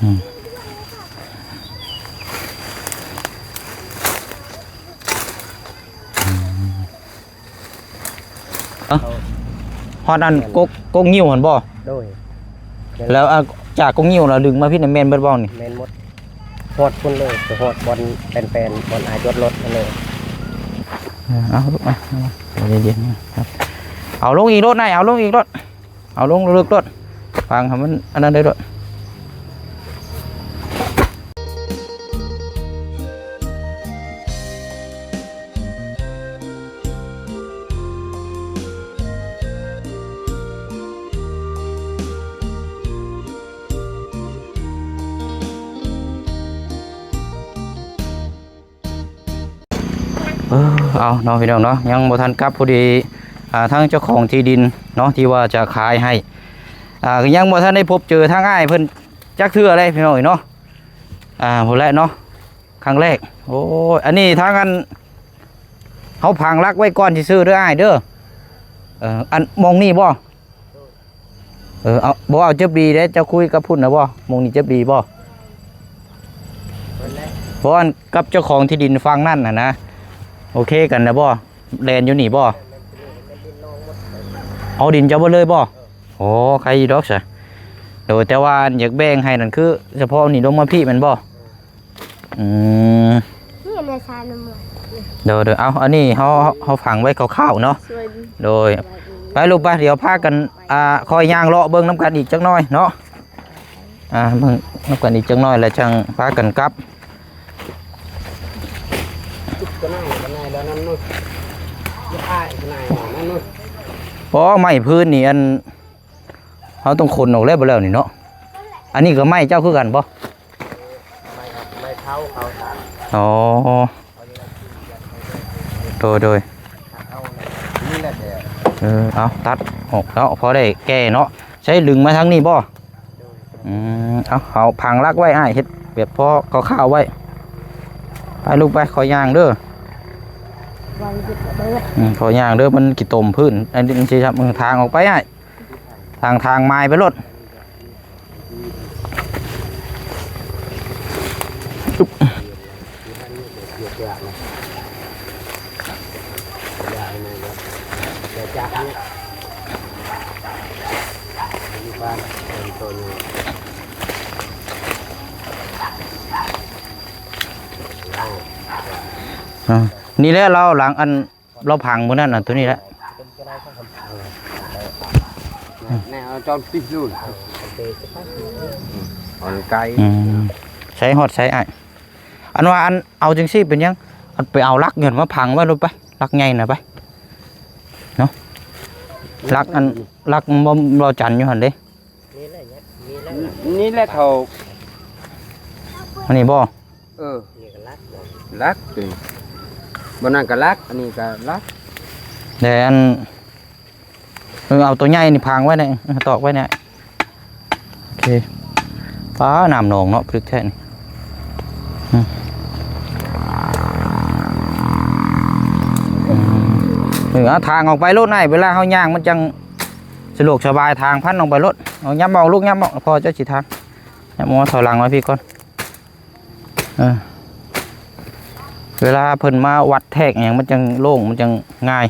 ອືມ ອືມ ເອົ້າ ຮອດອັນ ແມ່ນ ກົກ ກົກງິ້ວຫັ້ນບໍ່? ໂດຍ ແລ້ວ ອາ ຈາກກົກງິ້ວແລ້ວດຶງມາພີ້ນະ ແມ່ນເບິດບໍ່ນີ້? ແມ່ນໝົດ ຮອດພຸ້ນເລີຍ ໄປຮອດບ່ອນແປນໆ ບ່ອນອ້າຍຈອດລົດຫັ້ນເລີຍ. ເອີ ເອົາ ເອົາ ໃຈເຢັນໆ ເອົາລົງອີກໂລດນາຍ ເອົາລົງອີກໂລດ. ເອົາລົງເລິກໂລດ ຝັງໃຫ້ມັນອັນນັ້ນໄດ້ໂລດ. ເອີ ເອົາເນາະພີ່ນ້ອງເນາະ ຍັງບໍ່ທັນກັບ ພໍດີ ອ່າ ທາງເຈົ້າຂອງທີ່ດິນເນາະ ທີ່ວ່າຈະຂາຍໃຫ້ ອ່າ ກໍຍັງບໍ່ທັນໄດ້ພົບເຈີທາງອ້າຍເພິ່ນຈັກເທື່ອເລີຍພີ່ນ້ອງເອີຍເນາະ. ອ່າ ພຸ້ນແຫຼະເນາະ ຄັ້ງແລກ. ໂອ້ຍ ອັນນີ້ທາງອັນ ເຮົາຝັງຫຼັກໄວ້ກ່ອນຊື່ໆເດີອ້າຍເດີ. ເອີ ອັນໝ່ອງນີ້ບໍ່? ເອີ ເອົາ ບໍ່ເອົາຈັບດີເດ້ ເຈົ້າຄຸຍກັບພຸ້ນນະບໍ່? ໝ່ອງນີ້ຈັບດີບໍ່? ເພິ່ນແຫຼະ ບໍ່ ອັນກັບເຈົ້າຂອງທີ່ດິນຝັ່ງນັ້ນຫັ້ນນະ ໂອເຄກັນນະບໍ່? ແລ່ນຢູ່ນີ້ບໍ່? ເອົາດິນເຈົ້າເບິດເລີຍບໍ່? ໂອ້ ໃຄຢູ່ດອກຊະ. ໂດຍ ແຕ່ວ່າອັນຢາກແບ່ງໃຫ້ນັ້ນ ຄືສະເພາະນີ້ລົງມາພີ້ແມ່ນບໍ່? ອືມ ນີ້ແມ່ຊານຳເມືອ. ໂດຍໆ ເອົາ ອັນນີ້ເຮົາ ເຮົາຝັງໄວ້ຄ່າວໆເນາະ. ໂດຍ ໄປລູກໄປ ດຽວພາກັນ ອ່າ ຄ່ອຍຍ່າງເລາະເບິ່ງນຳກັນອີກຈັກໜ້ອຍເນາະ. ອ່າ ເບິ່ງນຳກັນອີກຈັກໜ້ອຍ ແລ້ວຈັ່ງພາກັນກັບ. ອໍ ໄມ້ພື້ນນີ້ ອັນ ເຮົາຕ້ອງຂົນອອກແລ້ວ ບໍ່ແລ້ວນີ້ເນາະ. ອັນນີ້ກໍໄມ້ເຈົ້າຄືກັນບໍ່? ໄມ້ ໄມ້ເຖົ້າເຂົາຕັດ. ອໍ ໂດຍໆ ເອົາ ເອົາ ນີ້ແຫຼະແຫຼະ. ເອີ ເອົາ ຕັດອອກເນາະ ພໍໄດ້ແກ່ເນາະ. ໃຊ້ດຶງມາທາງນີ້ບໍ່? ອືມ ເອົາ ເອົາຝັງຫຼັກໄວ້ອ້າຍ ເຮັດແບບພໍຄ່າວໆໄວ້. ໄປລູກໄປ ຄ່ອຍຍ່າງເດີ. ອືມ ຄ່ອຍຍ່າງເດີ ມັນຂີ້ຕົມພື້ນ ອັນນີ້ຊິທາງອອກໄປອ້າຍ. ທາງ ທາງມາຍໄປໂລດ. ອ່າ ນີ້ແຫຼະ ລາວຫຼັງອັນ ລາວພັງມື້ນັ້ນນະ ໂຕນີ້ແຫຼະ. ແນວຈອນຕິດຢູ່ອ່ອນໄກ. ອືມ ໃຊ້ຮອດໃຊ້ອ້າຍ. ອັນວ່າອັນເອົາຈັ່ງຊີ້ເປັນຫຍັງ? ອັນໄປເອົາຫຼັກເງິນມາພັງໄວ້ໂລດໄປ ຫຼັກໃຫຍ່ນະໄປເນາະ. ຫຼັກອັນ ຫຼັກບໍ່ ບໍ່ຈັນຢູ່ຫັ້ນເດ້. ນີ້ແຫຼະ ນີ້ແຫຼະ ນີ້ແຫຼະເຖົ້າ. ອັນນີ້ບໍ່? ເອີ ນີ້ກໍຫຼັກ ຫຼັກ ບ່ອນນັ້ນກໍຫຼັກ ອັນນີ້ກໍຫຼັກ. ແຕ່ອັນ ເອີ ເອົາໂຕໃຫຍ່ນີ້ພັງໄວ້ນີ້ ເອີ ຕອກໄວ້ນີ້. ໂອເຄ. ປ້າ ນ້ຳໜອງເນາະ ປຶກແທ້ນີ້. ອືມ ອືມ ເອີ ເອົາທາງອອກໄປໂລດນາຍ ເວລາເຮົາຍ່າງມັນຈັ່ງສະດວກສະບາຍ ທາງພັນອອກໄປໂລດ. ເອົາ ຫຍັບອອກລູກ ຫຍັບອອກ ພໍ່ເຈົ້າຊິທາງ ຫຍັບອອກ ຖອຍຫຼັງມາພີ້ກ່ອນ. ເອີ ເວລາເພິ່ນມາວັດແທກຫຍັງ ມັນຈັ່ງໂລ່ງ ມັນຈັ່ງງ່າຍ.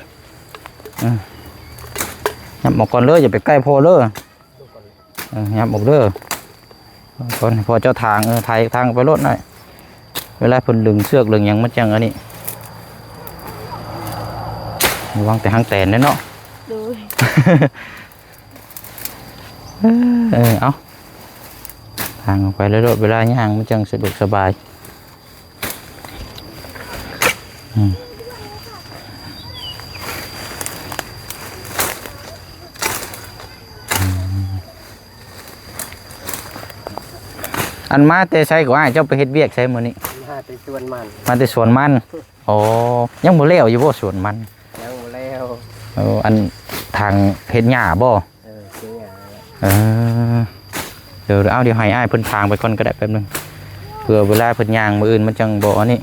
ເອີ ຫຍັບອອກກ່ອນເດີ ຢ່າໄປໃກ້ພໍ່ເດີ. ເອີ ຫຍັບອອກເດີ ກ່ອນໃຫ້ພໍ່ເຈົ້າທາງ. ເອີ ໄຖທາງໄປໂລດໜ້ອຍ ເວລາເພິ່ນດຶງເຊືອກດຶງຫຍັງ ມັນຈັ່ງອັນນີ້. ລະວັງແຕ່ຫາງແຕນເດ້ເນາະ. ໂດຍ. ເອີ ເອົາ ທາງອອກໄປເລີຍໂລດ ເວລາຍ່າງມັນຈັ່ງສະດວກສະບາຍ. ອືມ ອັນມາແຕ່ໃສກໍອ້າຍ ເຈົ້າໄປເຮັດວຽກໃສມື້ນີ້? ມາແຕ່ສວນມັນ. ມາແຕ່ສວນມັນ. ອໍ ຍັງບໍ່ແລ້ວຢູ່ບໍ່ສວນມັນ? ຍັງບໍ່ແລ້ວ. ເອີ ອັນທາງເຮັດຫຍ້າບໍ່? ເອີ ເອີ ດຽວ ເອົາ ດຽວໃຫ້ອ້າຍເພິ່ນທາງໄປກ່ອນກໍໄດ້ ແປັບໜຶ່ງ ເພື່ອເວລາເພິ່ນຍ່າງມື້ອື່ນມັນຈັ່ງບໍ່ອັນນີ້.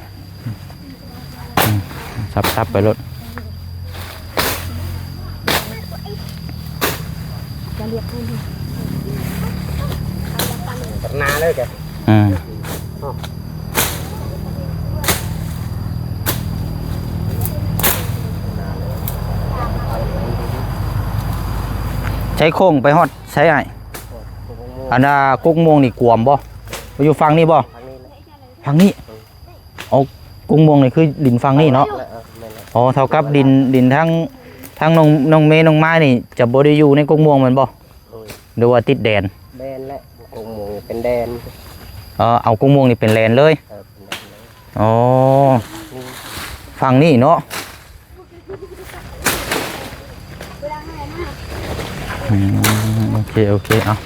ອືມ ສັບໆໄປໂລດ. ນານ ເລີຍແກ ອືມ ໃຊ້ໂຄ້ງໄປຮອດໃສອ້າຍ? ອັນນ່າກົກມ່ວງນີ້ກວມບໍ່? ຢູ່ຝັ່ງນີ້ບໍ່? ຝັ່ງນີ້ແຫຼະ ຝັ່ງນີ້. ເອົາ ກົກມ່ວງນີ້ຄືດິນຝັ່ງນີ້ເນາະ? ອໍ ເທົ່າກັບດິນ ດິນທາງ ທາງນ້ອງ ນ້ອງເມ ນ້ອງມາຍນີ້ຈະບໍ່ໄດ້ຢູ່ໃນກົກມ່ວງແມ່ນບໍ່? ໂດຍ ຫຼືວ່າຕິດແດນ? ແດນແຫຼະ ກົກມ່ວງເປັນແດນ. ເອີ ເອົາກົກມ່ວງນີ້ເປັນແດນເລີຍ? ເອີ ເປັນແດນເລີຍ. ອໍ ນີ້ ຝັ່ງນີ້ເນາະ? ອືມ ໂອເຄ ໂອເຄ ເອົາ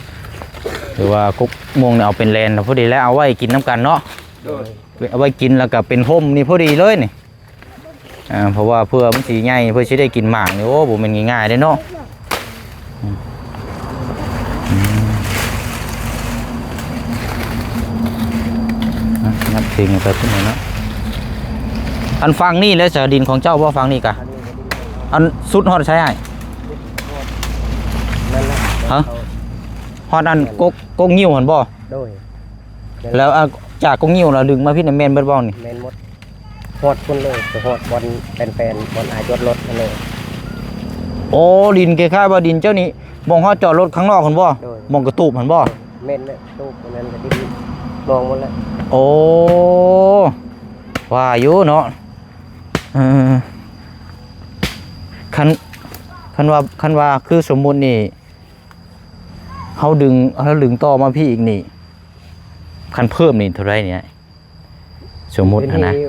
ຖືວ່າກົກມ່ວງນີ້ເອົາເປັນແດນ ພໍດີແລ້ວ ເອົາໄວ້ກິນນຳກັນເນາະ? ໂດຍ ເອົາໄວ້ກິນ ແລ້ວກໍເປັນຮົ່ມນີ້ພໍດີເລີຍນີ້. ອ່າ ເພາະວ່າເພື່ອມັນຊິໃຫຍ່ ເພື່ອຊິໄດ້ກິນໝາກນີ້ ໂອ້ ບໍ່ແມ່ນງ່າຍໆເດ້ເນາະ. ອືມ ອືມ ອ່ະ ຍັບເທິງໄປພຸ້ນເນາະ. ອັນຝັ່ງນີ້ແຫຼະສະ ດິນຂອງເຈົ້າບໍ່? ຝັ່ງນີ້ກະ ອັນສຸດຮອດໃສອ້າຍ? ນັ້ນແຫຼະ ຮະ? ຮອດອັນກົກ ກົກງິ້ວຫັ້ນບໍ່? ໂດຍ ແລ້ວ ອ່າ ຈາກກົກງິ້ວແລ້ວດຶງມາພີ້ນີ້ແມ່ນເບິດບໍ່ນີ້? ແມ່ນໝົດ. ຮອດພຸ້ນເລີຍ ໄປຮອດບ່ອນແປນໆ ບ່ອນອາຍຈອດລົດຫັ້ນເລີຍ. ໂອ້ ດິນຄ້າຍໆວ່າດິນເຈົ້ານີ້ ໝ່ອງເຮົາຈອດລົດຂ້າງນອກຫັ້ນບໍ່? ໂດຍ ໝ່ອງກະຕູບຫັ້ນບໍ່? ແມ່ນແຫຼະ ຕູບອັນນັ້ນກະດິນມອງໝົດແລ້ວ. ໂອ້ ວ່າຢູ່ເນາະ. ເອີ ຄັນ ຄັນວ່າ ຄັນວ່າຄືສົມມຸດນີ້ ເຮົາດຶງ ເຮົາດຶງຕໍ່ມາພີ້ອີກນີ້ ຄັນເພີ່ມນີ້ເທົ່າໃດນີ້? ສົມມຸດຫັ້ນນະ ໂຕນີ້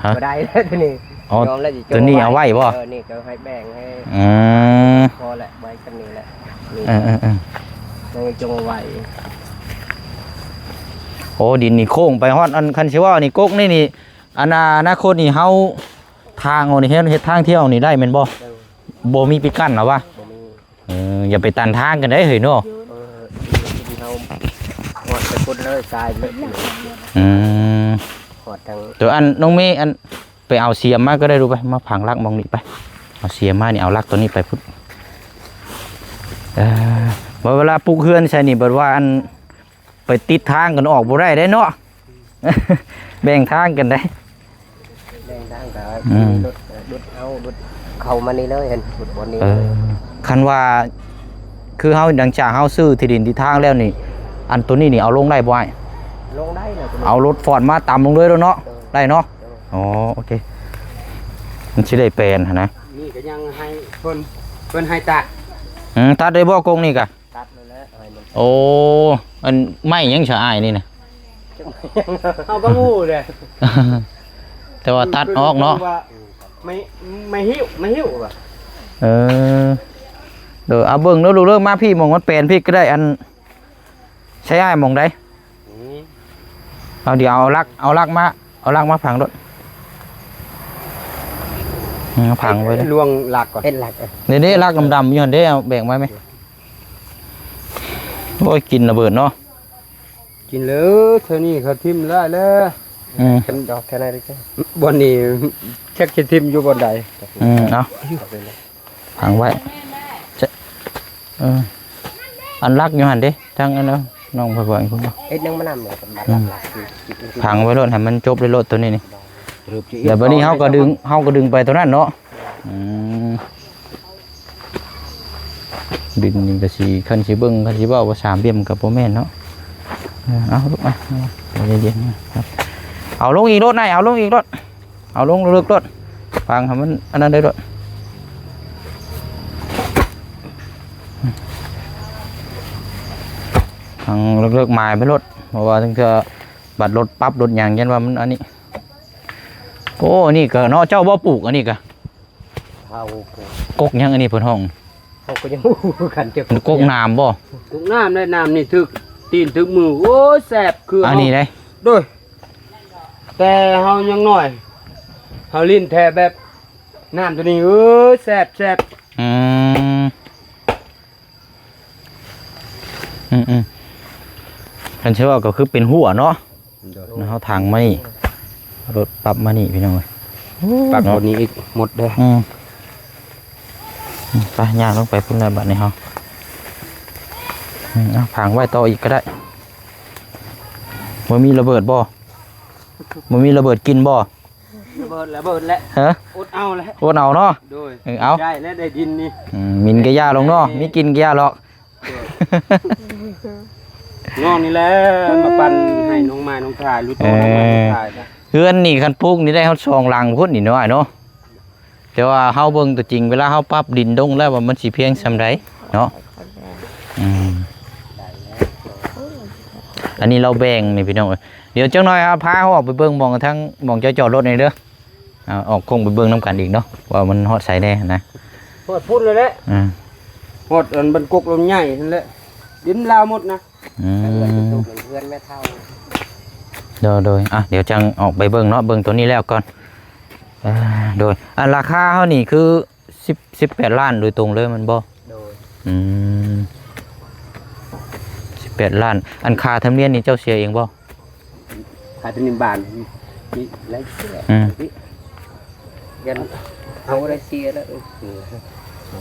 ຮະ? ບໍ່ໄດ້ແລ້ວໂຕນີ້. ອໍ ຍອມແລ້ວ ໂຕນີ້ເອົາໄວ້ບໍ່? ເອີ ນີ້ກໍໃຫ້ແບ່ງໃຫ້ ອືມ ພໍແລ້ວ ໄວ້ສ່ຳນີ້ແຫຼະ. ນີ້ ເອີໆໆ ຍັງຈົງເອົາໄວ້. ໂອ້ ດິນນີ້ໂຄ້ງໄປຮອດ ອັນ ຄັນຊິເວົ້ານີ້ ກົກນີ້ນີ້ ອະນາ ອະນາຄົດນີ້ເຮົາທາງເອົານີ້ ເຮັດ ເຮັດທາງທ່ຽວນີ້ໄດ້ແມ່ນບໍ່? ໂດຍ ບໍ່ມີປິດກັ້ນເອົາວະ? ບໍ່ມີ. ເອີ ຢ່າໄປຕັນທາງກັນໄດ໋ເຮີ້ຍເນາະ. ເອີ ທີ່ເຮົາຮອດໄປພຸ້ນເລີຍ ຊາຍເລີຍ. ອືມ ຮອດທາງ ໂຕອັນນ້ອງເມ ອັນໄປເອົາສຽມມາກໍໄດ້ ລູກໄປ ມາຝັງຫຼັກໝ່ອງນີ້ໄປ. ເອົາສຽມມານີ້ ເອົາຫຼັກໂຕນີ້ໄປພຸ້ນ. ເອີ ເວລາປຸກເຮືອນໃສ່ນີ້ ບັດວ່າອັນ ໄປຕິດທາງກັນອອກບໍ່ໄດ້ເດ້ເນາະ. ແບ່ງທາງກັນໄດ໋ ແບ່ງທາງກັນ. ອືມ ລົດ ລົດເຮົາ ລົດເຂົ້າມານີ້ເລີຍ ເຫັນ ລົດບ່ອນນີ້. ເອີ ຄັນວ່າຄືເຮົາ ຫຼັງຈາກເຮົາຊື້ທີ່ດິນທີ່ທາງແລ້ວນີ້ ອັນໂຕນີ້ນີ້ເອົາລົງໄດ້ບໍ່ອ້າຍ? ລົງໄດ້ແຫຼະ ເອົາລົດຟອດມາຕຳລົງເລີຍໂລດເນາະ. ໂດຍ ໄດ້ເນາະ. ໂດຍ ອໍ ໂອເຄ ມັນຊິໄດ້ແປນຫັ້ນນະ. ນີ້ກໍຍັງໃຫ້ເພິ່ນ ເພິ່ນໃຫ້ຕັດ. ອືມ ຕັດໄດ້ບໍ່ກົກນີ້ກະ? ຕັດແລ້ວແຫຼະ ໃຫ້ມັນ. ໂອ້ ອັນໄມ້ຫຍັງຊະອ້າຍນີ້ນະ? ເຮົາກໍບໍ່ຮູ້ເດ້ ແຕ່ວ່າຕັດອອກເນາະ. ວ່າໄມ້ ໄມ້ຫິ້ວ ໄມ້ຫິ້ວວ່າ. ເອີ ໂດຍ ເອົາເບິ່ງເດີລູກເດີ ມາພີ້ ໝ່ອງມັນແປນພີ້ກໍໄດ້. ອັນໃຊ້ອ້າຍໝ່ອງໃດ? ອືມ ເອົາ ດຽວເອົາຫຼັກ ເອົາຫຼັກມາ ເອົາຫຼັກມາຝັງໂລດ. ອືມ ຝັງໄວ້ເລີຍ ລວງຫຼັກກ່ອນ ເຮັດຫຼັກ. ເອີ ນີ້ເດ້ ຫຼັກດຳໆຢູ່ຫັ້ນເດ້ ເອົາແບ່ງໄວ້ແມ. ໂອ້ຍ ກິນລະເບີດເນາະ. ກິນເລີຍ ເທື່ອນີ້ເຂົາຖິ້ມຫຼາຍແລ້ວ. ອືມ ຄັນດອກແຄ່ໃດເດ້ ບ່ອນນີ້ຈັກຊິຖິ້ມຢູ່ບ່ອນໃດ. ອືມ ເອົາຝັງໄວ້. ເອີ ອັນຫຼັກຢູ່ຫັ້ນເດ້ ທາງອັນນັ້ນ ນ້ອງເພິ່ນວ່າອີກພຸ້ນບໍ່? ເຮັດຫຍັງມານຳ ອືມ ຝັງໄວ້ໂລດ ໃຫ້ມັນຈົບເລີຍໂລດໂຕນີ້ນີ້. ແລ້ວບັດນີ້ເຮົາກໍດຶງ ເຮົາກໍດຶງໄປໂຕນັ້ນເນາະ. ອືມ ດິນນີ້ກໍຊິ ຄັນຊິເບິ່ງ ຄັນຊິເວົ້າວ່າສາມຫຼ່ຽມກໍບໍ່ແມ່ນເນາະ. ເອີ ເອົາລູກ ເອົາ ເອົາເຢັນໆ ເອົາລົງອີກໂລດນາຍ ເອົາລົງອີກໂລດ ເອົາລົງເລິກໆໂລດ ຝັງໃຫ້ມັນອັນນັ້ນໄດ້ໂລດ ຝັງເລິກໆໝາຍໄປໂລດ ເພາະວ່າລາງເທື່ອບັດລົດປັບລົດຫຍັງ ຢ້ານວ່າມັນອັນນີ້. ໂອ້ ອັນນີ້ກໍເນາະ ເຈົ້າບໍ່ປູກອັນນີ້ກໍ? ເຮົາ ກົກຫຍັງອັນນີ້ເພິ່ນຮ້ອງ? ເຮົາກໍຍັງບໍ່ຮູ້ຄືກັນ ເຈົ້າ ມັນກົກນ້ຳບໍ່? ກົກນ້ຳ ແລະ ນ້ຳນີ້ຖືກຕີນຖືກມື ໂອ້ຍ ແສບ ຄືອັນນີ້ໄດ໋. ໂດຍ ແຕ່ເຮົາຍັງນ້ອຍ ເຮົາຫຼິ້ນແທ້ແບບນ້ຳໂຕນີ້ ເອີຍ ແຊບໆ. ອືມ ອືມໆ ຄັນຊິເວົ້າກໍຄືເປັນຮົ່ວເນາະ. ໂດຍ ເຮົາຖັງມານີ້ ລົດປັບມານີ້ ພີ່ນ້ອງເອີຍ. ປັບ ໂອ້ ຄົນນີ້ອີກໝົດເດີ້. ອືມ ໄປ ຍ່າງລົງໄປພຸ້ນແລ້ວບັດນີ້ເຮົາ. ອືມ ເອົາ ຝັງໄວ້ຕໍ່ອີກກໍໄດ້. ບໍ່ມີລະເບີດບໍ່? ບໍ່ມີລະເບີດກິນບໍ່? ລະເບີດ ລະເບີດແຫຼະ ຮະ? ອົດເອົາແຫຼະ ອົດເອົາເນາະ. ໂດຍ ເອີ ເອົາ ໄດ້ແລ້ວ ໄດ້ດິນນີ້ ອືມ ມິນກະຢ່າລົງເນາະ ມີກິນກະຢ່າຫຼອກ. ໂດຍ ນ້ອງນີ້ແຫຼະ ມາປັ່ນໃຫ້ນ້ອງມາຍນ້ອງທາຍ ລຸດ ເອີ ນ້ອງມາຍນ້ອງທາຍນະ. ເຮືອນນີ້ຄັນປຸກນີ້ໄດ້ຮອດສອງຫຼັງພຸ້ນນີ້ເນາະ ອ້າຍເນາະ. ແຕ່ວ່າເຮົາເບິ່ງຕົວຈິງ ເວລາເຮົາປັບດິນດົງແລ້ວວ່າມັນຊິພຽງສ່ຳໃດເນາະ. ອືມ ອັນນີ້ລາວແບ່ງນີ້ພີ່ນ້ອງເອີຍ. ດຽວຈັກໜ່ອຍເຮົາພາເຮົາອອກໄປເບິ່ງໝ່ອງທາງ ໝ່ອງເຈົ້າຈອດລົດນີ້ເດີ. ເອົາ ອອກໂຄ້ງໄປເບິ່ງນຳກັນອີກເນາະ ວ່າມັນຮອດໃສແດ່ນະ. ຮອດພຸ້ນເລີຍແຫຼະ. ອືມ ຮອດອັນບັນກົກລຳໃຫຍ່ຫັ້ນແຫຼະ ດິນລາວໝົດນະ. ອືມ ເຮືອນແມ່ເຖົ້າ. ໂດຍ ໂດຍ ອ່ະ ດຽວຈັ່ງອອກໄປເບິ່ງເນາະ ເບິ່ງຕົວນີ້ແລ້ວກ່ອນ. ເອີ ໂດຍ ອັນລາຄາເຮົານີ້ຄືສິບ ສິບແປດລ້ານໂດຍຕົງເລີຍແມ່ນບໍ່? ໂດຍ ອືມ ສິບແປດລ້ານ. ອັນຄ່າທຳນຽມນີ້ເຈົ້າເສຍເອງບໍ່? ຄ່າທຳນຽມບ້ານນີ້ແຫຼະ ອືມ ຍັນເຮົາບໍ່ໄດ້ເສຍແລ້ວ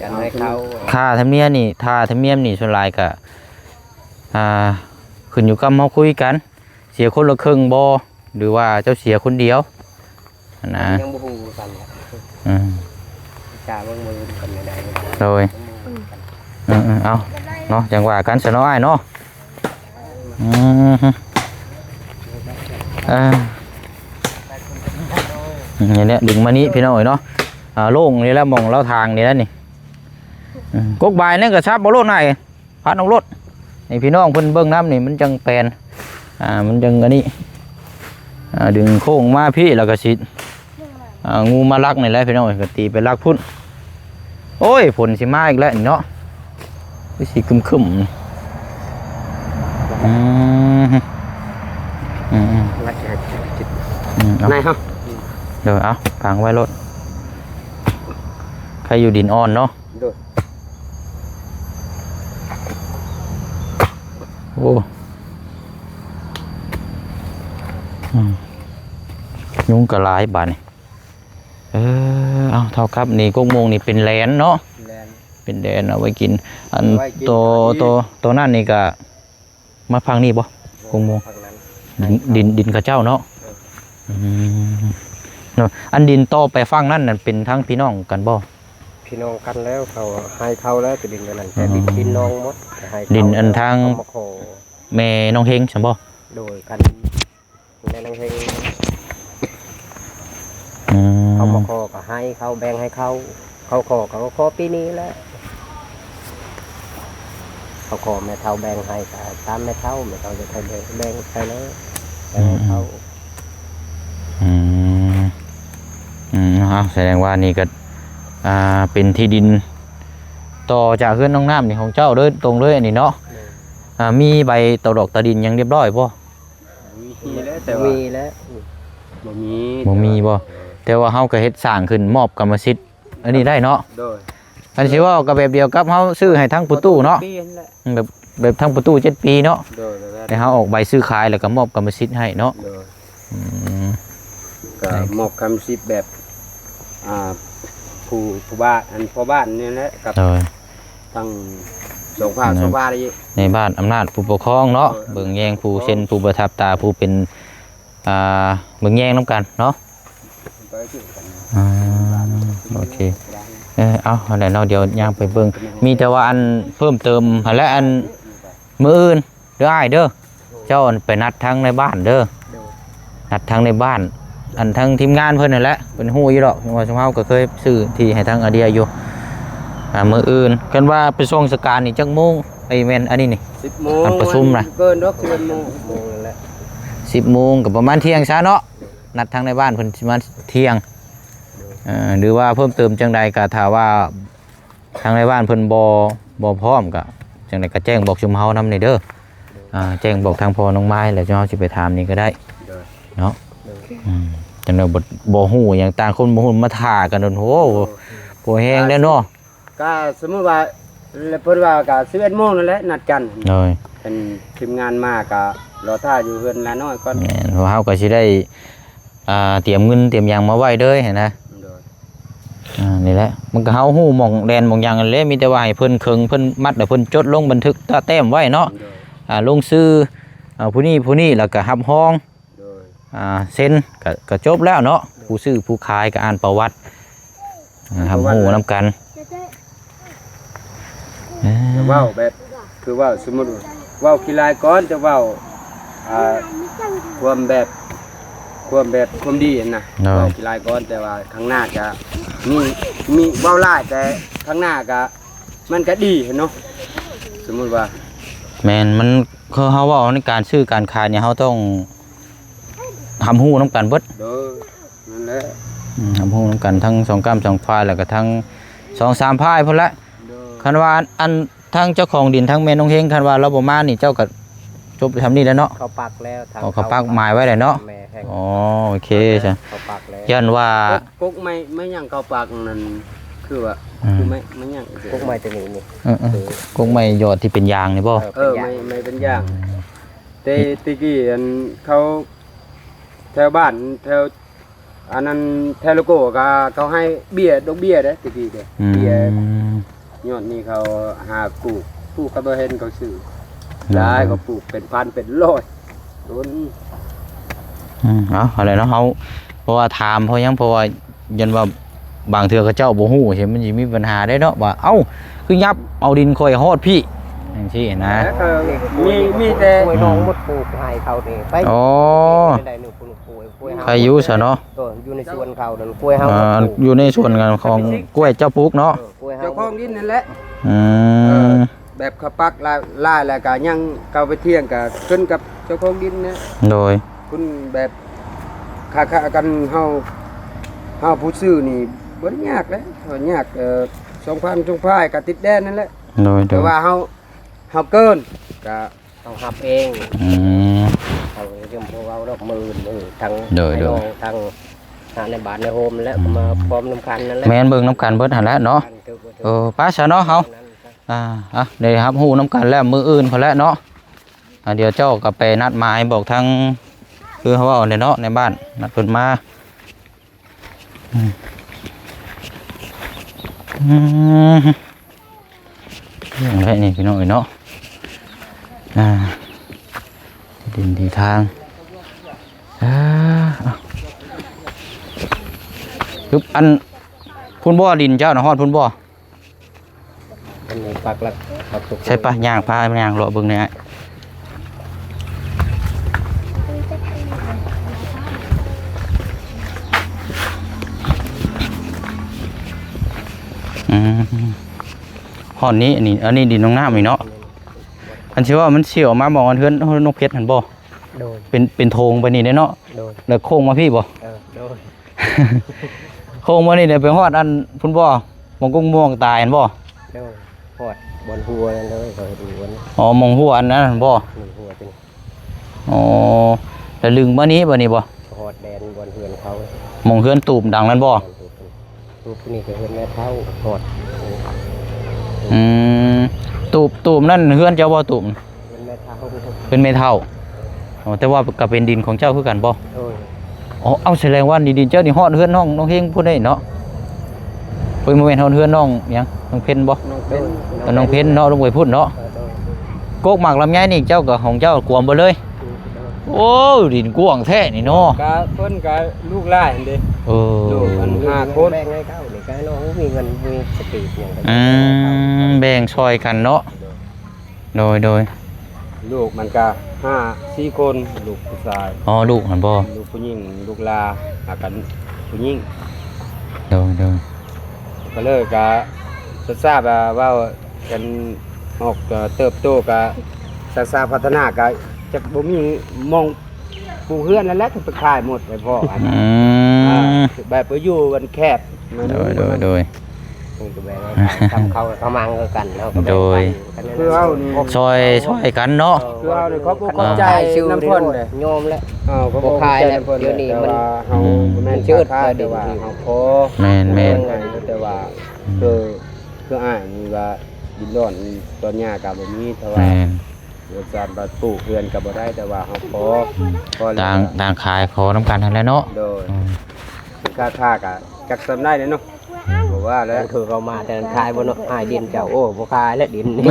ຍັນໃຫ້ເຂົາ. ຄ່າທຳນຽມນີ້ ຄ່າທຳນຽມນີ້ສ່ວນຫຼາຍກະ ອ່າ ຂຶ້ນຢູ່ກັບເຮົາຄຸຍກັນ ເສຍຄົນລະເຄິ່ງບໍ່ ຫຼືວ່າເຈົ້າເສຍຄົນດຽວຫັ້ນນະ? ຍັງບໍ່ຮູ້ກັນແຫຼະ. ອືມ ຈາເບິ່ງມື້ກັນໄດ້. ໂດຍ ອືມໆ ເອົາເນາະ ຈັ່ງວ່າກັນຊະເນາະ ອ້າຍເນາະ. ອືມ ເອີ ນີ້ແຫຼະ ດຶງມານີ້ພີ່ນ້ອງເອີຍເນາະ. ອ່າ ໂລ່ງນີ້ແຫຼະ ໝ່ອງລາວທາງນີ້ແຫຼະນີ້. ອືມ ກົກບາຍນັ້ນກະສັບເອົາໂລດນາຍ. ພັດອອກໂລດ ໃຫ້ພີ່ນ້ອງເພິ່ນເບິ່ງນຳນີ້ ມັນຈັ່ງແປນ ອ່າ ມັນຈັ່ງອັນນີ້ ອ່າ ດຶງໂຄ້ງມາພີ້ ແລ້ວກໍຊິ ອ່າ ງູມາລັກນີ້ແຫຼະພີ່ນ້ອງເອີຍ ກໍຕີໄປລັກພຸ້ນ. ໂອ້ຍ ຝົນຊິມາອີກແລ້ວນີ້ເນາະ ຄືຊິຄຶ້ມໆ. ອືມ ອືມໆ ລັກແທ້ ອືມ ເອົາ ນາຍເຮົາ ເດີ ເອົາ ກາງໄວ້ໂລດ ໃຄຢູ່ດິນອ່ອນເນາະ. ໂດຍ ໂອ້ ອືມ ຍຸງກໍຫຼາຍບາດນີ້. ເອີ ເອົາ ເທົ່າກັບນີ້ກົກໂມງນີ້ເປັນແຫຼນເນາະ ແຫຼນ ເປັນແຫຼນເອົາໄວ້ກິນ. ອັນ ເອົາໄວ້ກິນ ໂຕ ຕອນນີ້ ໂຕ ໂຕນັ້ນນີ້ກະ ມາຝັ່ງນີ້ບໍ່? ໂອ້ ກົກໂມງ ຝັ່ງນັ້ນ ດິນ ດິນ ດິນເຂົາເຈົ້າເນາະ. ເອີ ອືມ ເນາະ ອັນດິນຕໍ່ໄປຝັ່ງນັ້ນນັ້ນເປັນທາງພີ່ນ້ອງກັນບໍ່? ພີ່ນ້ອງກັນແລ້ວ ເຂົາໃຫ້ເຂົາແລ້ວ ແຕ່ດິນອັນນັ້ນ ແຕ່ດິນ ອໍ ດິນນ້ອງໝົດ ໃຫ້ເຂົາ ດິນອັນທາງ ເຂົາມາຂໍ ແມ່ນ້ອງເຮງຊັ້ນບໍ່? ໂດຍ ກັນ ແມ່ນາງເຮັງ ອືມ ເຂົາມາຂໍກໍໃຫ້ເຂົາ ແບ່ງໃຫ້ເຂົາ ເຂົາຂໍ ເຂົາກໍຂໍປີນີ້ແຫຼະ ເຂົາຂໍແມ່ເຖົ້າແບ່ງໃຫ້ ກໍຕາມແມ່ເຖົ້າ ແມ່ເຖົ້າຈະໃຫ້ແບ່ງ ແບ່ງໃຫ້ເລີຍ ແບ່ງໃຫ້ເຂົາ ອືມ ອືມ ອືມ ເອົາ ສະແດງວ່ານີ້ກໍ ອ່າ ເປັນທີ່ດິນຕໍ່ຈາກເຮືອນນ້ອງນ້ຳນີ້ຂອງເຈົ້າໂດຍຕົງເລີຍ ອັນນີ້ເນາະ ແມ່ນ ອ່າ ມີໃບຕໍ່ດອກຕໍ່ດິນຫຍັງຮຽບຮ້ອຍບໍ່? ມີແລ້ວ ແຕ່ວ່າ ມີແລ້ວ ບໍ່ມີ ບໍ່ມີບໍ່? ແຕ່ວ່າເຮົາກໍເຮັດສ້າງຂຶ້ນມອບກຳມະສິດອັນນີ້ໄດ້ເນາະ? ໂດຍ ອັນຊິເວົ້າກໍແບບດຽວກັບເຮົາຊື້ໃຫ້ທາງປະຕູເນາະ? ເຈັດປີຫັ້ນແຫຼະ ແບບ ແບບທາງປະຕູເຈັດປີເນາະ? ໂດຍ ແລ້ວເຮົາອອກໃບຊື້ຂາຍ ແລ້ວກໍມອບກຳມະສິດໃຫ້ເນາະ? ໂດຍ ອືມ ກໍມອບກຳມະສິດແບບ ອ່າ ຜູ້ ຜູ້ບ້ານ ອັນພໍ່ບ້ານນີ້ແຫຼະ ກັບ ໂດຍ ທາງສອງຝ່າຍ ສອງຝ່າຍ ໃນບ້ານອຳນາດຜູ້ປົກຄອງເນາະ ເອີ ເບິ່ງແຍງຜູ້ເຊັນ ຜູ້ປະທັບຕາ ຜູ້ເປັນ ອ່າ ເບິ່ງແຍງນຳກັນເນາະ ອ່າ ໂອເຄ ເອີ ເອົາ ຫັ້ນແຫຼະເນາະ ດຽວຍ່າງໄປເບິ່ງ ມີແຕ່ວ່າອັນເພີ່ມເຕີມຫັ້ນແຫຼະ ອັນ ມື້ອື່ນ ເດີອ້າຍເດີ ເຈົ້າອັນໄປນັດທາງໃນບ້ານເດີ ໂດຍ ນັດທາງໃນບ້ານ ອັນທາງທີມງານເພິ່ນຫັ້ນແຫຼະ ເພິ່ນຮູ້ຢູ່ດອກ ເພາະວ່າຊຸມເຮົາກໍເຄີຍຊື້ທີ່ໃຫ້ທາງອາເດຍຢູ່ ອ່າ ມື້ອື່ນ ຄັນວ່າໄປສົ່ງສະການນີ້ຈັກໂມງ? ໄອ້ແມ່ນອັນນີ້ນີ້ ສິບໂມງ ອັນປະຊຸມນະ ເກີນດອກ ສິບເອັດໂມງ ສິບໂມງນັ້ນແຫຼະ ສິບໂມງກໍປະມານທ່ຽງຊະເນາະ ນັດທາງໃນບ້ານເພິ່ນຊິມາທ່ຽງ ໂດຍ ເອີ ຫຼືວ່າເພີ່ມເຕີມຈັ່ງໃດກໍຖ້າວ່າ ທາງໃນບ້ານເພິ່ນບໍ່ ບໍ່ພ້ອມ ກະຈັ່ງໃດກະແຈ້ງບອກຊຸມເຮົານຳແດ່ເດີ ໂດຍ ອ່າ ແຈ້ງບອກທາງພໍ່ນ້ອງມາຍ ແລ້ວຊຸມເຮົາຊິໄປຖາມນີ້ກໍໄດ້ ໂດຍ ເນາະ ໂດຍ ອືມ ຈັ່ງໃດບໍ່ ບໍ່ຮູ້ຫຍັງ ຕ່າງຄົນບໍ່ຮູ້ ມາຖ້າກັນໂດນ ໂອ້ ໂດຍ ບໍ່ແຮງແລ້ວເນາະ ກະສົມມຸດວ່າ ແລ້ວເພິ່ນວ່າກະສິບເອັດໂມງນັ້ນແຫຼະ ນັດກັນ ໂດຍ ເປັນທີມງານມາກະລໍຖ້າຢູ່ເຮືອນຫຼານ້ອຍກ່ອນ ແມ່ນ ເຮົາກໍຊິໄດ້ ອ່າ ຕຽມເງິນຕຽມຫຍັງມາໄວ້ເລີຍຫັ້ນນະ ໂດຍ ອ່າ ນີ້ແຫຼະ ມັນກໍເຮົາຮູ້ໝ່ອງແດນໝ່ອງຫຍັງຫັ້ນແຫຼະ ມີແຕ່ວ່າໃຫ້ເພິ່ນເຄິ່ງ ເພິ່ນມັດ ແລ້ວເພິ່ນຈົດລົງບັນທຶກຕາແຕ້ມໄວ້ເນາະ ໂດຍ ອ່າ ລົງຊື່ ອ່າ ຜູ້ນີ້ຜູ້ນີ້ ແລ້ວກໍຮັບຮອງ ໂດຍ ອ່າ ເຊັນ ກໍ ກໍຈົບແລ້ວເນາະ. ໂດຍ ຜູ້ຊື້ຜູ້ຂາຍກໍອ່ານປະຫວັດ ອ່າ ຮັບຮູ້ນຳກັນ. ເອີ ເວົ້າແບບ ຄືເວົ້າ ສົມມຸດເວົ້າຂີ້ລາຍກ່ອນ ຈະເວົ້າ ອ່າ ຄວາມແບບ ຄວາມແບບ ຄວາມດີຫັ້ນນະ. ໂດຍ ເວົ້າຂີ້ລາຍກ່ອນ ແຕ່ວ່າຂ້າງໜ້າຈະມີ ມີເວົ້າຫຼາຍ ແຕ່ຂ້າງໜ້າກະ ມັນກະດີຫັ້ນເນາະ. ສົມມຸດວ່າ ແມ່ນ ມັນ ຄືເຮົາເວົ້າໃນການຊື້ການຂາຍນີ້ ເຮົາຕ້ອງຮັບຮູ້ນຳກັນເບິດ. ໂດຍ ນັ້ນແຫຼະ ອືມ ຮັບຮູ້ນຳກັນທັງສອງກ້ຳສອງຝ່າຍ ແລ້ວກໍທັງສອງສາມຝ່າຍພຸ້ນແຫຼະ. ໂດຍ ຄັນວ່າອັນ ອັນທາງເຈົ້າຂອງດິນ ທາງແມ່ນ້ອງເຮງ ຄັນວ່າລາວບໍ່ມານີ້ ເຈົ້າກໍຈົບຊ່ຳນີ້ແຫຼະເນາະ. ເຂົາປັກແລ້ວ ທາງ ອໍ ເຂົາປັກໝາຍໄວ້ແລ້ວເນາະ. ແມ່ນ ອໍ ໂອເຄ ເຂົາ ເຈົ້າ ເຂົາປັກແລ້ວ. ຢ້ານວ່າ ກົກ ກົກໄມ້ ໄມ້ຫຍັງເຂົາປັກນັ້ນ ຄືວ່າ ອືມ ຄືໄມ້ ໄມ້ຫຍັງ ກົກໄມ້ຕົວນີ້ນີ້. ເອີໆ ກົກໄມ້ຍອດທີ່ເປັນຢາງນີ້ບໍ່? ເອີ ເອີ ເປັນຢາງ ໄມ້ ໄມ້ເປັນຢາງ. ອືມ ແຕ່ ອືມ ແຕ່ກີ້ອັນເຂົາ ແຖວບ້ານ ແຖວ ອັນນັ້ນ ແຖວໂລໂກ້ກໍເຂົາໃຫ້ເບ້ຍ ດອກເບ້ຍເດ້ ແຕ່ກີ້ເດ້. ອືມ ເບ້ຍ ຍອດນີ້ເຂົາຫາປູກ ປູກກໍບໍ່ເຫັນເຂົາຊື້. ໂດຍ ຫຼາຍ ເຂົາປູກເປັນພັນເປັນຮ້ອຍຕົ້ນ. ອືມ ເອົາ ເອົາແຫຼະເນາະ ເຮົາ ເພາະວ່າຖາມ ເພາະຫຍັງ ເພາະວ່າ ຢ້ານວ່າບາງເທື່ອເຂົາເຈົ້າບໍ່ຮູ້ ຊິ ມັນຊິມີບັນຫາໄດ້ເນາະ ວ່າ ເອົ້າ ຄືຫຍັບເອົາດິນຂ້ອຍຮອດພີ້ ຈັ່ງຊີ້ນະ. ແລ້ວກໍມີ ມີແຕ່ ຫ້ວຍໜອງໝົດ ປູກໃຫ້ເຂົານີ້ໄປ. ອໍ ໄດ້ໜຶ່ງ ປູກກ້ວຍ ກ້ວຍເຮົາ ໃຄຢູ່ຊະເນາະ. ເອີ ຢູ່ໃນສວນເຂົານັ້ນ ກ້ວຍເຮົາ ອ່າ ປູກ ຢູ່ໃນສວນຂອງກ້ວຍເຈົ້າປູກເນາະ. ເອີ ກ້ວຍເຮົາ ເຈົ້າຂອງດິນນັ້ນແຫຼະ. ອືມ ເອີ ແບບເຂົາປັກຫຼາຍ ຫຼາຍແລ້ວກໍຍັງເຂົ້າໄປຖຽງ ກໍຂຶ້ນກັບເຈົ້າຂອງດິນນະ. ໂດຍ ຄຸນແບບ ຄ່າໆກັນ ເຮົາ ເຮົາຜູ້ຊື້ນີ້ບໍ່ໄດ້ຍາກເດ້ ຍາກ ເອີ ສອງພັນ ສອງພັນ ກໍຕິດແດນນັ້ນແຫຼະ. ໂດຍໆ ແຕ່ວ່າເຮົາ ເຮົາເກີນກໍ ເຮົາຮັບເອງ. ອືມ ເຮົາຈະບໍ່ເວົ້າດອກ ມື້ອື່ນ ເອີ ທັງ ໂດຍໆ ໃຫ້ນ້ອງ ທັງ ອ່າ ໃນບ້ານໃນໂຮມແຫຼະ ອືມ ມາພ້ອມນຳກັນນັ້ນແຫຼະ. ແມ່ນ ເບິ່ງນຳກັນເບິດຫັ້ນແຫຼະເນາະ. ເອີ ໄປຊະເນາະ ເຮົາ ອ່າ ອ່ະ ໄດ້ຮັບຮູ້ນຳກັນແລ້ວ ມື້ອື່ນພຸ້ນແຫຼະເນາະ. ອ່າ ດຽວເຈົ້າກໍໄປນັດໝາຍບອກທາງ ຄືເຮົາເວົ້າແຫຼະເນາະ ໃນບ້ານ ນັດເພິ່ນມາ. ອືມ ອືມ ເລື່ອງໃດນີ້ພີ່ນ້ອງເອີຍເນາະ. ອ່າ ທີ່ດິນທີ່ທາງ ອ່າ ເອົາ ປຶບ ອັນ ພຸ້ນບໍ່ ດິນເຈົ້ານະ ຮອດພຸ້ນບໍ່? ອັນນີ້ປັກລະ ປັກ ໃຊ່ປະ ຍ່າງພາຍ່າງເລາະເບິ່ງແດ່. ອືມ ຮອດນີ້ ອັນນີ້ ອັນນີ້ດິນນ້ອງນ້ຳນີ້ເນາະ. ອັນທີ່ວ່າມັນຊິອອກມາໝ່ອງອັນເຮືອນ ເຮືອນນົກເພັດຫັ້ນບໍ່? ໂດຍ ເປັນ ເປັນໂຖງໄປນີ້ເດ້ເນາະ. ໂດຍ ແລ້ວໂຄ້ງມາພີ້ບໍ່? ເອີ ໂດຍ ໂຄ້ງມານີ້ໄດ້ໄປຮອດອັນພຸ້ນບໍ່? ໝ່ອງກົກມ່ວງຕາຍຫັ້ນບໍ່? ໂດຍ ຮອດບ່ອນຫົວນັ້ນເລີຍ ເຂົາເຮັດຢູ່ຫັ້ນ. ອໍ ໝ່ອງຫົວອັນນັ້ນຫັ້ນບໍ່? ໝ່ອງຫົວຕົວນີ້. ອໍ ແລ້ວລຶ້ງມານີ້ ບາດນີ້ບໍ່? ຮອດແດນບ່ອນເຮືອນເຂົາ ໝ່ອງເຮືອນຕູບດັງນັ້ນບໍ່? ຕູບນີ້ກໍເຮືອນແມ່ເຖົ້າ ຮອດ. ອືມ ຕູບ ຕູບນັ້ນເຮືອນເຈົ້າບໍ່? ຕູບ ເຮືອນແມ່ເຖົ້າ ເຮືອນແມ່ເຖົ້າ. ອໍ ແຕ່ວ່າກໍເປັນດິນຂອງເຈົ້າຄືກັນບໍ່? ໂດຍ. ອໍ ເອົາ ສະແດງວ່ານີ້ດິນເຈົ້ານີ້ຮອດເຮືອນນ້ອງ ນ້ອງເຮງພຸ້ນເດ້ເນາະ. ໂອ້ຍ ບໍ່ແມ່ນຮອດເຮືອນນ້ອງຫຍັງ ນ້ອງເພັນບໍ່? ນ້ອງເພັນ ນ້ອງເພັນເນາະ ລົງໄປພຸ້ນເນາະ. ເອີ ໂດຍ. ກົກໝາກລຳໄຍນີ້ເຈົ້າກໍ ຂອງເຈົ້າກວມເບິດເລີຍ? ໂອ້ ດິນກວ້າງແທ້ນີ້ເນາະ. ກະເພິ່ນກະລູກຫຼາຍຫັ້ນເດ້. ເອີ ລູກມັນຫ້າຄົນ ແບ່ງໃຫ້ເຂົານີ້ ກະນ້ອງມີເງິນມີສະຕິຫຍັງກະ ອືມ ແບ່ງຊ່ອຍກັນເນາະ. ໂດຍ ໂດຍ ໂດຍ. ລູກມັນກະຫ້າ ສີ່ຄົນ ລູກຜູ້ຊາຍ. ອໍ ລູກຫັ້ນບໍ່? ລູກຜູ້ຍິງ ລູກຫຼ້າ ຫາກັນຜູ້ຍິງ. ໂດຍ ໂດຍ. ກໍເລີຍກະ ຊາບ ເວົ້າກັນ ອອກເຕີບໂຕກະ ສາສາພັດທະນາກະ ຈັກບໍ່ມີໝ່ອງປູກເຮືອນແລ້ວແຫຼະ ຖືກໄປຂາຍໝົດໃຫ້ພໍ່ອັນ. ອືມ ອ່າ ແບບໄປຢູ່ກັນແຄບ. ໂດຍ ໂດຍ ໂດຍ. ນີ້ກໍແບບວ່າ ທຳເຂົ້າທຳມັງຄືກັນເນາະ. ໂດຍ. ຄືເຮົານີ້ ຊ່ອຍ ຊ່ອຍກັນເນາະ. ຄືເຮົານີ້ຂອບອົກຂອບໃຈນຳເພິ່ນເດ້ ຍອມແລ້ວ ເຮົາກໍບໍ່ຂາຍແລ້ວ. ດຽວນີ້ມັນ ເຮົາ ອືມ ແມ່ນ ເຊີດ ແຕ່ວ່າເຮົາຂໍ. ແມ່ນໆ. ແຕ່ວ່າ ອືມ ຄື ຄືອ້າຍນີ້ວ່າດິນດອນຕອນຫຍ້າກໍບໍ່ມີ ແຕ່ວ່າ ແມ່ນ ເຮືອນຊານບ້ານປູກເຮືອນກໍບໍ່ໄດ້ ແຕ່ວ່າເຮົາຂໍ ອືມ ຂໍແລ້ວ ຕ່າງ ຕ່າງຂາຍຂໍນຳກັນຫັ້ນແຫຼະເນາະ. ໂດຍ. ອືມ ເປັນຄ່າ ຄ່າກໍຈັກສ່ຳໃດແຫຼະເນາະ. ອືມ ບໍ່ວ່າແລ້ວ ຄືເຂົາມາແຕ່ນັ້ນຂາຍບໍ່ເນາະ ອ້າຍດິນເຈົ້າ. ໂອ້ ບໍ່ຂາຍແລ້ວດິນນີ້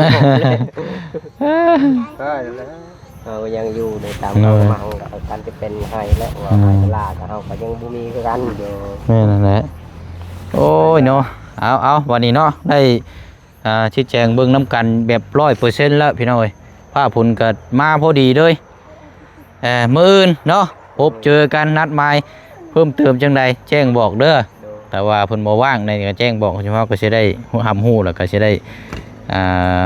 ຂາຍແລ້ວ. ຂາຍ ເຮົາຍັງຢູ່ໃນຕາມເຮົາມາ ກໍຄັນຈະເປັນໄຮ່ແລ້ວວ່າໄຮ່ລາກໍເຮົາກໍຍັງບໍ່ມີຄືກັນ. ໂດຍ ແມ່ນນັ້ນແຫຼະ. ໂອ້ຍເນາະ ເອົາໆ ບັດນີ້ເນາະ ໄດ້ຊີ້ແຈງເບິ່ງນຳກັນແບບຮ້ອຍເປີເຊັນແລ້ວພີ່ນ້ອງເອີຍ. ຟ້າຝົນກໍມາພໍດີເລີຍ. ເອີ ມື້ອື່ນເນາະ ພົບເຈີກັນ ນັດໝາຍເພີ່ມເຕີມຈັ່ງໃດແຈ້ງບອກເດີ. ໂດຍ ຖ້າວ່າເພິ່ນບໍ່ວ່າງໃນກໍແຈ້ງບອກ ເຮົາກໍຊິໄດ້ຮັບຮູ້ ແລ້ວກໍຊິໄດ້ ອ່າ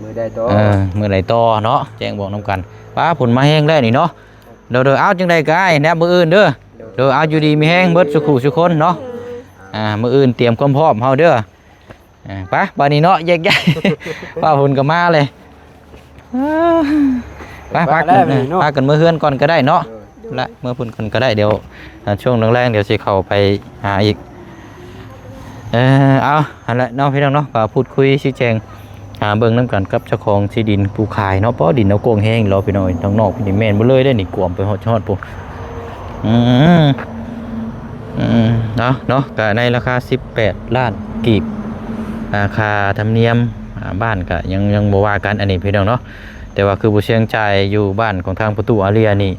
ມື້ໃດຕໍ່ ເອີ ມື້ໃດຕໍ່ເນາະ ແຈ້ງບອກນຳກັນ. ປ້າ ຝົນມາແຮງແລ້ວນີ້ເນາະ. ໂດຍໆ ເອົາ ຈັ່ງໃດກໍອ້າຍ ແນບມື້ອື່ນເດີ. ໂດຍ ເອົາ ຢູ່ດີມີແຮງເບິດສູ່ຄູ່ສູ່ຄົນເນາະ. ອ່າ ມື້ອື່ນຕຽມຄວາມພ້ອມເຮົາເດີ. ອ່າ ໄປ ບາດນີ້ເນາະ ແຍກຍ້າຍ ຟ້າຝົນກໍມາເລີຍ. ອ່າ ໄປ ພາກັນ ພາກັນເມືອເຮືອນກ່ອນກໍໄດ້ເນາະ. ແລະ ເມືອພຸ້ນກ່ອນກໍໄດ້ ດຽວ ອ່າ ຊ່ວງແລງໆ ດຽວຊິເຂົ້າໄປຫາອີກ. ເອີ ເອົາ ຫັ້ນແຫຼະເນາະ ພີ່ນ້ອງເນາະ ກໍພູດຄຸຍຊີ້ແຈງ ອ່າ ເບິ່ງນຳກັນກັບເຈົ້າຂອງທີ່ດິນຜູ້ຂາຍເນາະ. ເພາະດິນເຮົາກວ້າງແຮງເນາະ ພີ່ນ້ອງເອີຍ. ທາງນອກນີ້ແມ່ນເບິດເລີຍເດ້ນີ້ ກວມໄປຮອດ ຮອດພຸ້ນ. ອືມ ອືມ ເອົາເນາະ ກໍໃນລາຄາສິບແປດລ້ານກີບ ອ່າ ຄ່າທຳນຽມ ອ່າ ບ້ານກໍຍັງ ຍັງບໍ່ວ່າກັນ ອັນນີ້ພີ່ນ້ອງເນາະ. ແຕ່ວ່າຄືບໍ່ຊຽງຈ່າຍຢູ່ບ້ານຂອງທາງປະຕູອາເລຍນີ້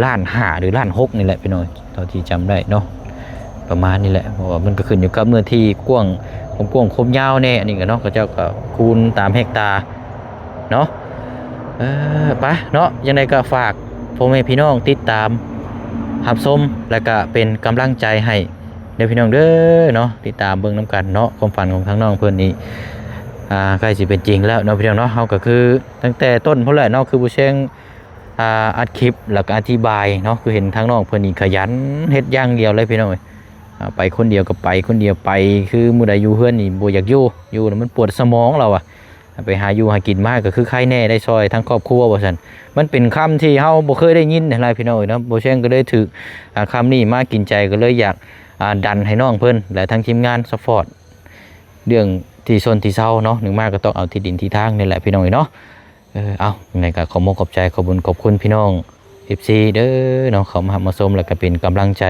ລ້ານຫ້າ ຫຼື ລ້ານຫົກນີ້ແຫຼະພີ່ນ້ອງ ເທົ່າທີ່ຈຳໄດ້ເນາະ ປະມານນີ້ແຫຼະ. ເພາະວ່າມັນກໍຂຶ້ນຢູ່ກັບເນື້ອທີ່ກວ້າງ ຄວາມກວ້າງຄວາມຍາວແດ່ ອັນນີ້ກໍເນາະ ເຂົາເຈົ້າກໍຄູນຕາມເຮັກຕາເນາະ. ເອີ ໄປເນາະ ຈັ່ງໃດກໍຝາກພໍ່ແມ່ພີ່ນ້ອງຕິດຕາມຮັບຊົມ ແລ້ວກໍເປັນກຳລັງໃຈໃຫ້ເດີພີ່ນ້ອງເດີເນາະ. ຕິດຕາມເບິ່ງນຳກັນເນາະ ຄວາມຝັນຂອງທາງນ້ອງເພິ່ນນີ້ ອ່າ ໃກ້ຊິເປັນຈິງແລ້ວເນາະ ພີ່ນ້ອງເນາະ. ເຮົາກໍຄືຕັ້ງແຕ່ຕົ້ນພຸ້ນແຫຼະເນາະ ຄືບໍ່ແຊງ ອ່າ ອັດຄລິບ ແລ້ວກໍອະທິບາຍເນາະ ຄືເຫັນທາງນ້ອງເພິ່ນນີ້ຂະຫຍັນເຮັດຢ່າງດຽວເລີຍພີ່ນ້ອງເອີຍ. ອ່າ ໄປຄົນດຽວກໍໄປຄົນດຽວ ໄປຄືມື້ໃດຢູ່ເຮືອນນີ້ບໍ່ຢາກຢູ່ ຢູ່ແລ້ວມັນປວດສະໝອງລາວວ່າ. ໄປຫາຢູ່ຫາກິນມາກໍຄືໃຄແດ່ ໄດ້ຊ່ອຍທາງຄອບຄົວວ່າຊັ້ນ. ມັນເປັນຄຳທີ່ເຮົາບໍ່ເຄີຍໄດ້ຍິນຫັ້ນລະພີ່ນ້ອງເອີຍເນາະ. ບໍ່ແຊງກໍເລີຍຖືກ ອ່າ ຄຳນີ້ມາກິນໃຈ ກໍເລີຍຢາກ ອ່າ ດັນໃຫ້ນ້ອງເພິ່ນ ແລະ ທັງທີມງານຊັບພອດ ເລື່ອງທີ່ຊົນທີ່ເຊົາເນາະ. ໜຶ່ງມາກໍຕ້ອງເອົາທີ່ດິນທີ່ທາງນີ້ແຫຼະພີ່ນ້ອງເອີຍເນາະ. ເອີ ເອົາ ຍັງໃດກໍຂອບມຸກຂອບໃຈ ຂອບບຸນຂອບຄຸນພີ່ນ້ອງ ເອັຟຊີ ເດີເນາະ ເຂົ້າມາຮັບມາຊົມ ແລ້ວກໍເປັນກຳລັງໃຈ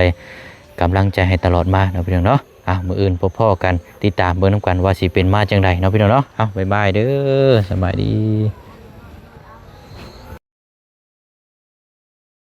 ກຳລັງໃຈໃຫ້ຕະຫຼອດມາເນາະ ພີ່ນ້ອງເນາະ. ເອົາ ມື້ອື່ນພົບພໍ້ກັນ ຕິດຕາມເບິ່ງນຳກັນວ່າຊິເປັນມາຈັ່ງໃດເນາະ ພີ່ນ້ອງເນາະ. ເອົາ ບາຍບາຍເດີ ສະບາຍດີ.